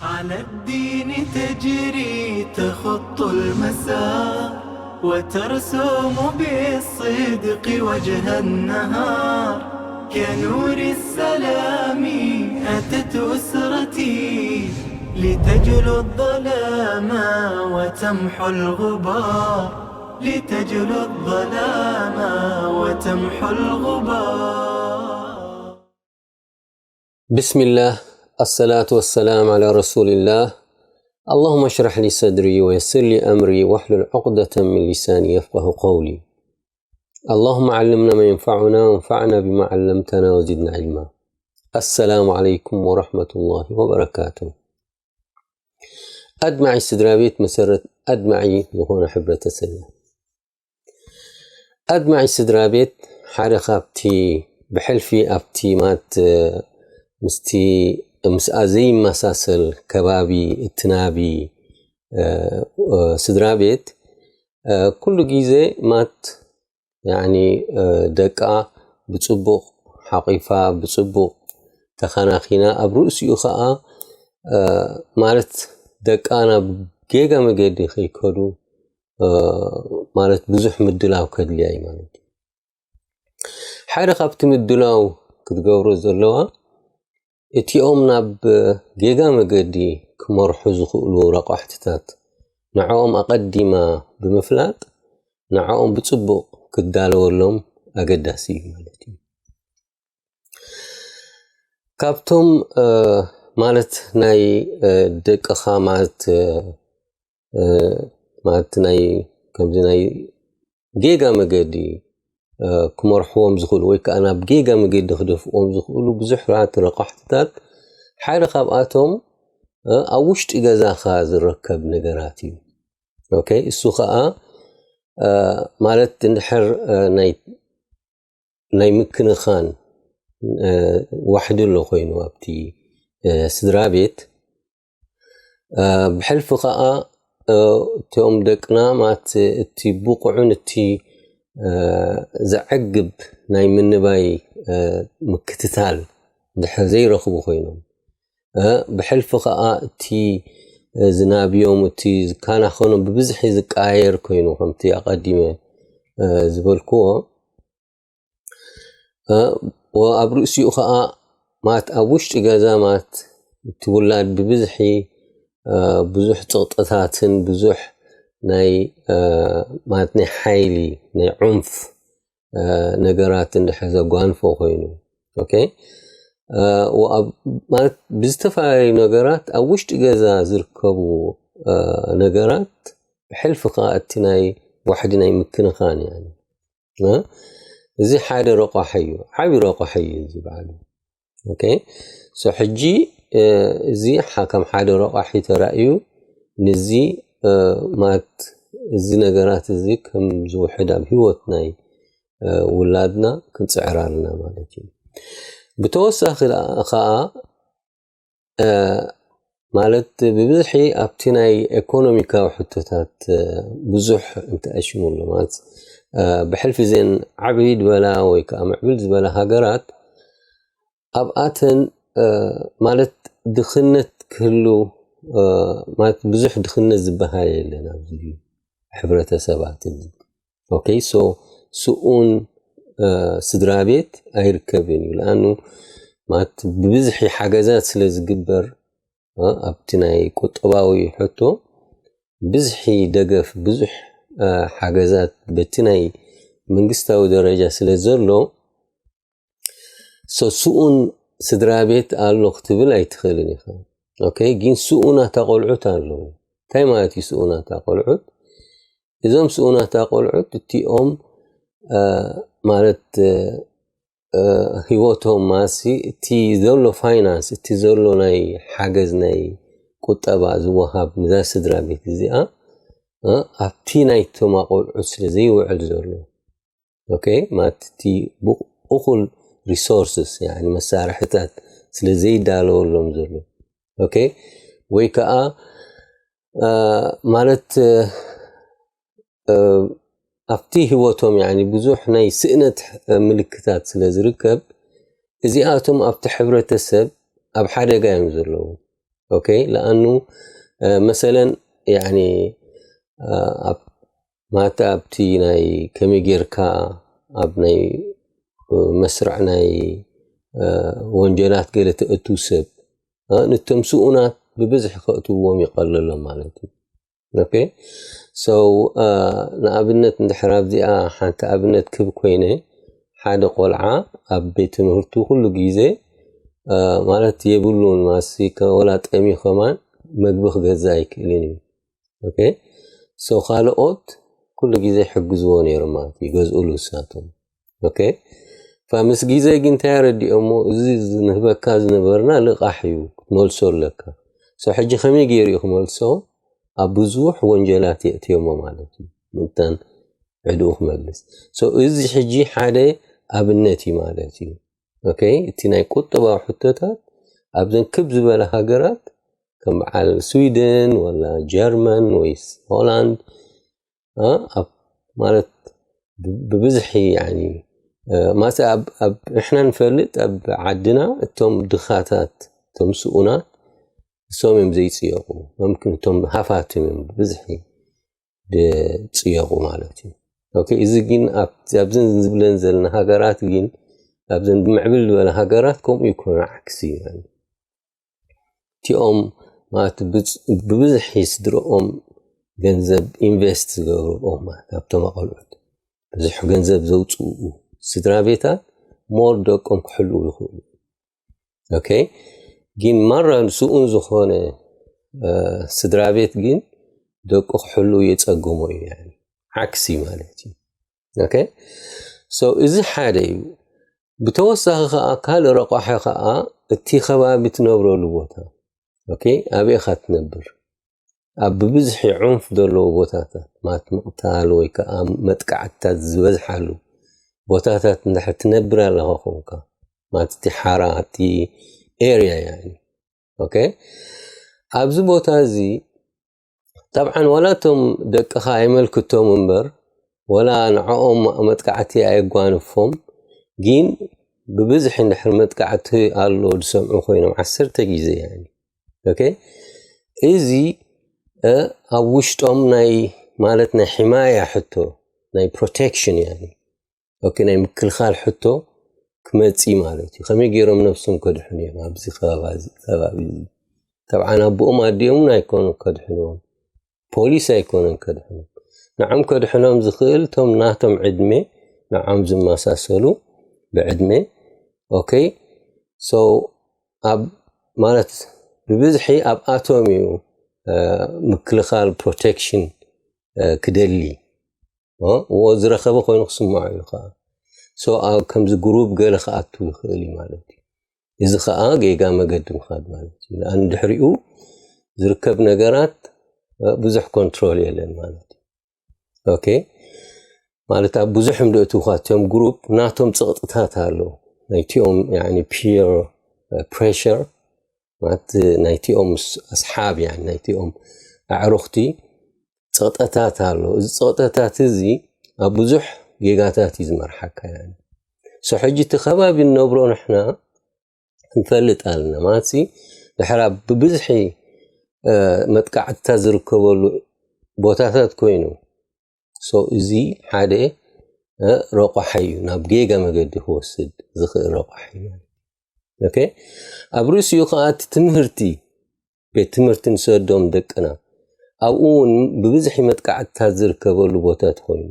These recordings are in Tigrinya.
على الدين تجري تخط المسار، وترسم بالصدق وجه النهار. كنور السلام أتت أسرتي، لتجلو الظلام وتمحو الغبار، لتجلو الظلام وتمحو الغبار. بسم الله، الصلاة والسلام على رسول الله. اللهم اشرح لي صدري ويسر لي أمري واحلل عقدة من لساني يفقه قولي. اللهم علمنا ما ينفعنا وانفعنا بما علمتنا وزدنا علما. السلام عليكم ورحمة الله وبركاته. ኣድማዒ ስድራ ቤት መሰረት ኣድማዒ ዝኾነ ሕብረተሰብ እዩ። ኣድማዒ ስድራ ቤት ሓደ ካብቲ ብሕልፊ ኣብቲ ማለት ምስቲ ምስኣ ዘይመሳሰል ከባቢ እትናቢ ስድራ ቤት ኩሉ ግዜ ማት ያኒ ደቃ ብፅቡቕ ሓቂፋ ብፅቡቕ ተኸናኺና ኣብ ርእሲኡ ከዓ ማለት ደቃ ናብ ጌጋ መገዲ ከይከዱ ማለት ብዙሕ ምድላው ከድልያ እዩ ማለት እዩ። ሓደ ካብቲ ምድላው ክትገብሮ ዘለዋ እቲኦም ናብ ጌጋ መገዲ ክመርሑ ዝኽእሉ ረቋሕትታት ንዕኦም ኣቐዲማ ብምፍላጥ ንዕኦም ብፅቡቕ ክዳለወሎም ኣገዳሲ እዩ ማለት እዩ። ካብቶም ማለት ናይ ደቅኻ ማለት ማለት ናይ ከምዚ ናይ ጌጋ መገዲ ክመርሕዎም ዝኽእሉ ወይ ከዓ ናብ ጌጋ መገዲ ክደፍዎም ዝኽእሉ ብዙሕ ራት ረቋሕትታት ሓደ ካብኣቶም ኣብ ውሽጢ ገዛኻ ዝረከብ ነገራት እዩ። ኦኬ፣ እሱ ከዓ ማለት እንድሕር ናይ ናይ ምክንኻን ዋሕዲ ኣሎ ኮይኑ ኣብቲ ስድራ ቤት ብሕልፊ ከዓ እቲኦም ደቅና ማለት እቲ ብቑዕን እቲ ዘዕግብ ናይ ምንባይ ምክትታል ድሕር ዘይረኽቡ ኮይኖም ብሕልፊ ከዓ እቲ ዝናብዮም እቲ ዝከናኸኖም ብብዝሒ ዝቀያየር ኮይኑ ከምቲ ኣቐዲመ ዝበልክዎ ኣብ ርእሲኡ ከዓ ማለት ኣብ ውሽጢ ገዛ ማለት እቲ ውላድ ብብዝሒ ብዙሕ ፅቕጥታትን ብዙሕ ናይ ማለት ናይ ሓይሊ ናይ ዑንፍ ነገራት እንድሕር ዘጓንፎ ኮይኑ ኦኬ ማለት ብዝተፈላለዩ ነገራት ኣብ ውሽጢ ገዛ ዝርከቡ ነገራት ብሕልፊ ከዓ እቲ ናይ ዋሕዲ ናይ ምክንኻን እዩ። እዚ ሓደ ረቋሒ እዩ፣ ዓቢ ረቋሒ እዩ እዚ በዓሉ። ኦኬ ሶ ሕጂ እዚ ከም ሓደ ረቋሒ ተራእዩ ንዚ ማለት እዚ ነገራት እዚ ከም ዝውሕድ ኣብ ህይወት ናይ ውላድና ክንፅዕር ኣለና ማለት እዩ። ብተወሳኺ ከዓ ማለት ብብዝሒ ኣብቲ ናይ ኤኮኖሚካዊ ሕቶታት ብዙሕ እንተኣሽሙ ኣሎ ማለት ብሕልፊ ዘን ዓብይ ዝበላ ወይ ከዓ ምዕብል ዝበላ ሃገራት ኣብኣተን ማለት ድኽነት ክህሉ ማለት ብዙሕ ድኽነት ዝበሃል የለን ኣብዚ ሕብረተሰባት እዚ ኦኬ ሶ ስኡን ስድራ ቤት ኣይርከብን እዩ ለኣኑ ማለት ብብዝሒ ሓገዛት ስለ ዝግበር ኣብቲ ናይ ቁጠባዊ ሕቶ ብዝሒ ደገፍ ብዙሕ ሓገዛት በቲ ናይ መንግስታዊ ደረጃ ስለ ዘሎ ሶ ስኡን ስድራ ቤት ኣሎ ክትብል ኣይትኽእልን ኢኻ። ኦኬ ግን ስኡናት ኣቆልዑት ኣለዉ። እንታይ ማለት እዩ ስኡናት ኣቆልዑት? እዞም ስኡናት ኣቆልዑት እቲኦም ማለት ህይወቶም ማሲ እቲ ዘሎ ፋይናንስ እቲ ዘሎ ናይ ሓገዝ ናይ ቁጠባ ዝወሃብ ንዛ ስድራ ቤት እዚኣ ኣብቲ ናይቶም ኣቆልዑት ስለ ዘይውዕል ዘሎ ኦኬ ማለት እቲ እኹል ሪሶርስስ ያኒ መሳርሕታት ስለ ዘይዳለወሎም ዘሎ ኦኬ ወይ ከዓ ማለት ኣብቲ ህይወቶም ያኒ ብዙሕ ናይ ስእነት ምልክታት ስለ ዝርከብ እዚኣቶም ኣብቲ ሕብረተሰብ ኣብ ሓደጋ እዮም ዘለዉ። okay? ለኣኑ መሰለን ያኒ ኣብ ማታ ኣብቲ ናይ ከመይ ጌርካ ኣብ ናይ መስርዕ ናይ ወንጀላት ገለ ተእቱ ሰብ ንቶም ስኡናት ብብዝሒ ከእትዎም ይቐለሎም ማለት እዩ። okay? So ንኣብነት እንድሕር ኣብዚኣ ሓንቲ ኣብነት ክብ ኮይነ ሓደ ቆልዓ ኣብ ቤት ትምህርቱ ኩሉ ግዜ ማለት የብሉን ማሲ ወላ ጠሚ ከማን መግቢ ክገዛ ኣይክእልን እዩ። okay? So ካልኦት ኩሉ ግዜ ሕግዝዎ ነይሮም ማለት እዩ፣ ይገዝኡሉ እሳቶም። okay? ምስ ግዜ ግን እንታይ ኣረዲኦሞ፣ እዚ ንህበካ ዝነበርና ልቓሕ እዩ ክትመልሶ ኣለካ። So ሕጂ ከመይ ገይሩ እዩ ክመልሶ? ኣብ ብዙሕ ወንጀላት የእትዮሞ ማለት እዩ፣ ምእንታን ዕድኡ ክመልስ። So እዚ ሕጂ ሓደ ኣብነት እዩ ማለት እዩ። okay? እቲ ናይ ቁጠባዊ ሕቶታት ኣብዘን ክብ ዝበላ ሃገራት ከም በዓል ስዊድን ወላ ጀርመን ወይ ሆላንድ ማለት ብብዝሒ ማሰ ንሕና ንፈልጥ ኣብ ዓድና እቶም ድኻታት እቶም ስኡናት እሶም እዮም ዘይፅየቁ። መምክን እቶም ሃፋትም እዮም ብብዝሒ ዝፅየቁ ማለት እዩ። okay? እዚ ግን ኣብዘን ዝብለን ዘለና ሃገራት ግን ኣብዘን ብምዕብል ዝበለ ሃገራት ከምኡ ይኮነ ዓክሲ እዩ። እቲኦም ማለት ብብዝሒ ስድረኦም ገንዘብ ኢንቨስት ዝገብሩ ማለት ኣብቶም ኣቆልዑት ብዙሕ ገንዘብ ዘውፅኡ ስድራ ቤታት ሞር ደቆም ክሕልው ይኽእሉ። okay? ግን ማራ ስኡን ዝኾነ ስድራ ቤት ግን ደቁ ክሕልው የፀግሞ እዩ፣ ዓክሲ ማለት እዩ። okay? So እዚ ሓደ እዩ። ብተወሳኺ ከዓ ካልእ ረቋሒ ከዓ እቲ ከባቢ ትነብረሉ ቦታ። okay? ኣበይ ኢኻ ትነብር? ኣብ ብብዝሒ ዑንፍ ዘለዎ ቦታታት ማለት ምቕታል ወይ ከዓ መጥቃዕትታት ዝበዝሓሉ ቦታታት እንድሕር ትነብር ኣለኻ ኮንካ ማለት እቲ ሓራ እቲ ኤርያ ያኒ። okay? ኣብዚ ቦታ እዚ ጠብዓን ዋላ እቶም ደቅኻ ኣይመልክቶም እምበር ወላ ንዕኦም መጥቃዕቲ ኣየጓንፎም፣ ግን ብብዝሒ እንድሕር መጥቃዕቲ ኣሎ ዝሰምዑ ኮይኖም ዓሰርተ ግዜ ያኒ። okay? እዚ ኣብ ውሽጦም ናይ ማለት ናይ ሕማያ ሕቶ ናይ ፕሮቴክሽን ያኒ okay? ናይ ምክልኻል ሕቶ ክመፂ ማለት እዩ። ከመይ ገይሮም ነብሶም ከድሕኑ እዮም ኣብዚ ከባቢ እዚ? ጠብዓን ኣቦኦም ኣዲኦምን ኣይኮኑን ከድሕንዎም፣ ፖሊስ ኣይኮነን ከድሕኖም። ንዖም ከድሕኖም ዝኽእል እቶም ናቶም ዕድሜ ንዖም ዝመሳሰሉ ብዕድሜ። okay? So ኣብ ማለት ብብዝሒ ኣብ ኣቶም እዩ ምክልኻል ፕሮቴክሽን ክደሊ። እዎ ዝረኸበ ኮይኑ ክስምዖ እዩ ከዓ። So ኣብ ከምዚ ግሩብ ገለ ክኣቱ ይኽእል እዩ ማለት እዩ። እዚ ከዓ ጌጋ መገዲ ምኻድ ማለት እዩ። ንድሕሪኡ ዝርከብ ነገራት ብዙሕ ኮንትሮል የለን ማለት እዩ። okay? ማለት ኣብ ብዙሕ ምድእትውካ እቶም ግሩፕ ናቶም ፀቕጥታት ኣለዉ። ናይቲኦም ፒር ፕሬሽር ማለት ናይቲኦም ኣስሓብ ናይቲኦም ኣዕሩኽቲ ፀቕጠታት ኣሎ። እዚ ፀቕጠታት እዚ ኣብ ብዙሕ ጌጋታት እዩ ዝመርሓካ። So ሕጂ እቲ ከባቢ ንነብሮ ንሕና ንፈልጥ ኣለና ማለት ድሕራ ብብዝሒ መጥቃዕትታት ዝርከበሉ ቦታታት ኮይኑ so እዚ ሓደ ረቋሒ እዩ፣ ናብ ጌጋ መገዲ ክወስድ ዝኽእል ረቋሒ እዩ። okay? ኣብ ርእሲኡ ከዓ እቲ ትምህርቲ ቤት ትምህርቲ ንሰዶም ደቅና ኣብኡ እውን ብብዝሒ መጥቃዕትታት ዝርከበሉ ቦታ ተኮይኑ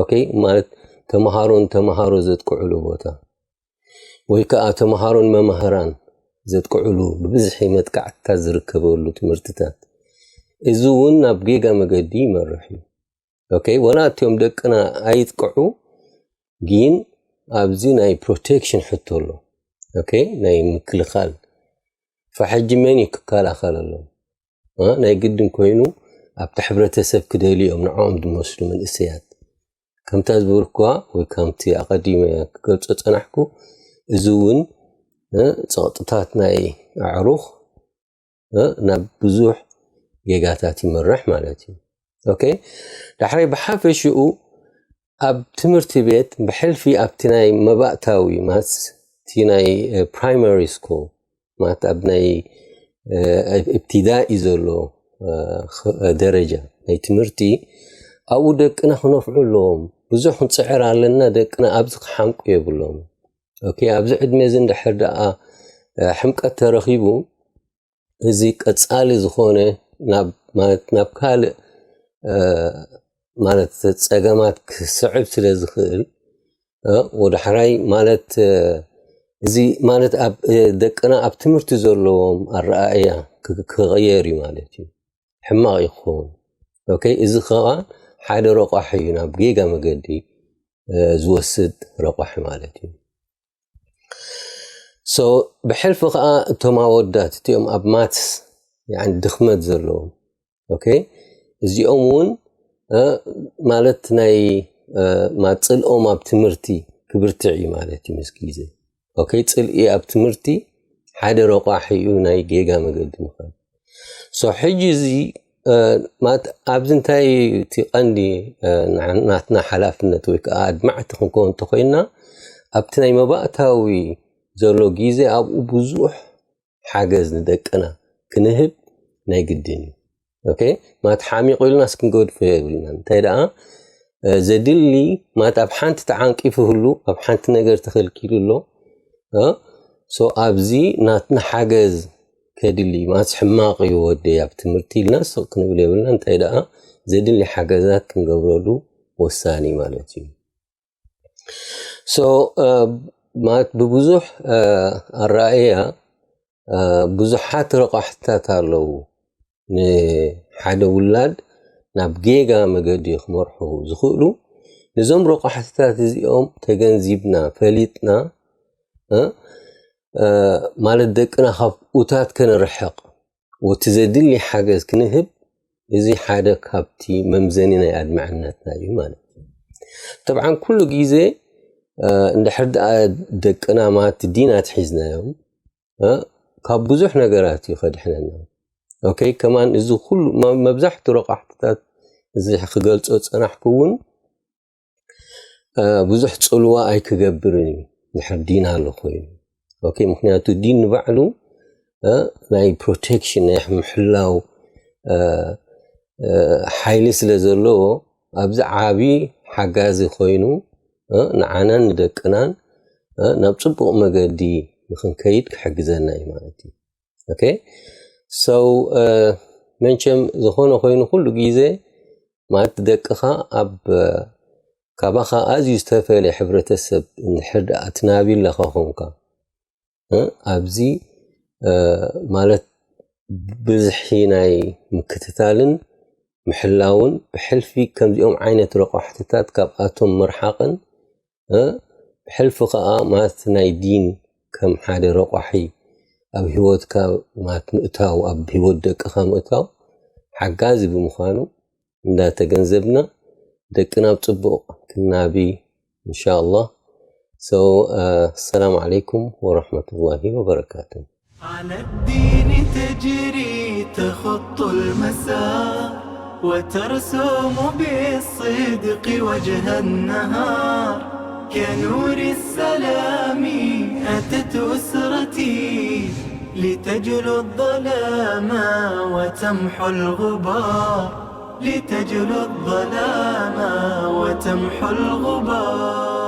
okay? ማለት ተምሃሮን ተምሃሮ ዘጥቅዕሉ ቦታ ወይ ከዓ ተምሃሮን መምህራን ዘጥቅዕሉ ብብዝሒ መጥቃዕትታት ዝርከበሉ ትምህርትታት እዚ እውን ናብ ጌጋ መገዲ ይመርሕ እዩ። okay? ወላ እቲኦም ደቅና ኣይጥቅዑ ግን ኣብዚ ናይ ፕሮቴክሽን ሕቶ ኣሎ። okay? ናይ ምክልኻል ፈሕጂ መን እዩ ክከላኸለሎም? ናይ ግድን ኮይኑ ኣብቲ ሕብረተሰብ ክደልዮም ንዕኦም ዝመስሉ መንእሰያት ከምታ ዝበልኩዋ ወይ ከምቲ ኣቐዲመ ክገልጾ ጸናሕኩ እዚ እውን ጸቕጥታት ናይ ኣዕሩኽ ናብ ብዙሕ ጌጋታት ይመርሕ ማለት እዩ። okay? ዳሕራይ ብሓፈሽኡ ኣብ ትምህርቲ ቤት ብሕልፊ ኣብቲ ናይ መባእታዊ ማስ እቲ ናይ ፕራይማሪ ስኩል ማለት ኣብ ናይ ابتدائي ዘሎ ደረጃ ናይ ትምህርቲ ኣብኡ ደቅና ክነፍዑ ኣለዎም። ብዙሕ ክንፅዕር ኣለና፣ ደቅና ኣብዚ ክሓምቁ የብሎም። ኦኬ፣ ኣብዚ ዕድመ እዚ እንድሕር ደኣ ሕምቀት ተረኺቡ፣ እዚ ቀፃሊ ዝኾነ ናብ ካልእ ማለት ጸገማት ክስዕብ ስለ ዝኽእል፣ ወደ ሓራይ ማለት እዚ ማለት ደቅና ኣብ ትምህርቲ ዘለዎም ኣረኣእያ ክቕየር እዩ ማለት እዩ። ሕማቕ እዩ ክኸውን። ኦኬ፣ እዚ ከዓ ሓደ ረቋሒ እዩ፣ ናብ ጌጋ መገዲ ዝወስድ ረቋሒ ማለት እዩ። ሶ ብሕልፊ ከዓ እቶም ኣወዳት እቲኦም ኣብ ማትስ ድኽመት ዘለዎም፣ ኦኬ፣ እዚኦም እውን ማለት ናይ ማት ፅልኦም ኣብ ትምህርቲ ክብርትዕ እዩ ማለት እዩ ምስ ግዜ። ኦኬ፣ ፅልኢ ኣብ ትምህርቲ ሓደ ረቋሒ እዩ ናይ ጌጋ መገዲ ምዃን። ሶ ሕጂ እዚ ማለት ኣብዚ እንታይ እቲ ቀንዲ ናትና ሓላፍነት ወይ ከዓ ኣድማዕቲ ክንከውን እንተኮይንና፣ ኣብቲ ናይ መባእታዊ ዘሎ ግዜ ኣብኡ ብዙሕ ሓገዝ ንደቅና ክንህብ ናይ ግድን እዩ። ኦኬ፣ ማለት ሓሚቑ ኢልና ክንገድፎ የብልና። እንታይ ደኣ ዘድሊ ማለት ኣብ ሓንቲ ተዓንቂፉ ህሉ ኣብ ሓንቲ ነገር ተኸልኪሉ ኣሎ። ሶ ኣብዚ ናትና ሓገዝ ከድሊ ማለት ሕማቕ እዩ ወደይ ኣብ ትምህርቲ ኢልና ስቕ ክንብል የብልና። እንታይ ደኣ ዘድሊ ሓገዛት ክንገብረሉ ወሳኒ ማለት እዩ። ሶ ማለት ብብዙሕ ኣረኣእያ ብዙሓት ረቋሕታት ኣለዉ። ንሓደ ውላድ ናብ ጌጋ መገዲ ክመርሑ ዝኽእሉ፣ ነዞም ረቋሕትታት እዚኦም ተገንዚብና ፈሊጥና ማለት ደቅና ካብ ኡታት ከነርሕቕ ወቲ ዘድሊ ሓገዝ ክንህብ፣ እዚ ሓደ ካብቲ መምዘኒ ናይ ኣድማዕነትና እዩ ማለት እዩ። ጠብዓን ኩሉ ግዜ እንድሕር ደኣ ደቅና ማለት ዲን ኣትሒዝናዮም ካብ ብዙሕ ነገራት እዩ ከድሕነና። ኦኬ፣ ከማን እዚ ኩሉ መብዛሕቱ ረቋሕትታት እዚ ክገልጾ ዝጸናሕኩ እውን ብዙሕ ጽልዋ ኣይክገብርን እዩ ድሕር ዲን ኣሎ ኮይኑ። ኦኬ፣ ምክንያቱ ዲን ንባዕሉ ናይ ፕሮቴክሽን ናይ ምሕላው ሓይሊ ስለ ዘለዎ ኣብዚ ዓቢ ሓጋዚ ኮይኑ ንዓናን ንደቅናን ናብ ጽቡቕ መገዲ ንክንከይድ ክሕግዘና እዩ ማለት እዩ። ኦኬ፣ ሶ መንቸም ዝኾነ ኮይኑ ኩሉ ግዜ ማለት ደቅኻ ኣብ ካባኻ ኣዝዩ ዝተፈለየ ሕብረተሰብ እንድሕር ደኣ ትናቢ ኣለኻ ኮንካ ኣብዚ ማለት ብዝሒ ናይ ምክትታልን ምሕላውን ብሕልፊ ከምዚኦም ዓይነት ረቋሕትታት ካብኣቶም ምርሓቕን ብሕልፊ ከዓ ማለት ናይ ዲን ከም ሓደ ረቋሒ ኣብ ህይወትካ ማለት ምእታው ኣብ ህይወት ደቅኻ ምእታው ሓጋዚ ብምዃኑ እንዳተገንዘብና ደቅና ኣብ ጽቡቕ ክናቢ እንሻ ኣላህ። So السلام عليكم ورحمة الله وبركاته. على الدين تجري تخط المسار وترسم بالصدق وجه النهار كنور السلام أتت أسرتي لتجلو الظلام وتمحو الغبار لتجلو الظلام وتمحو الغبار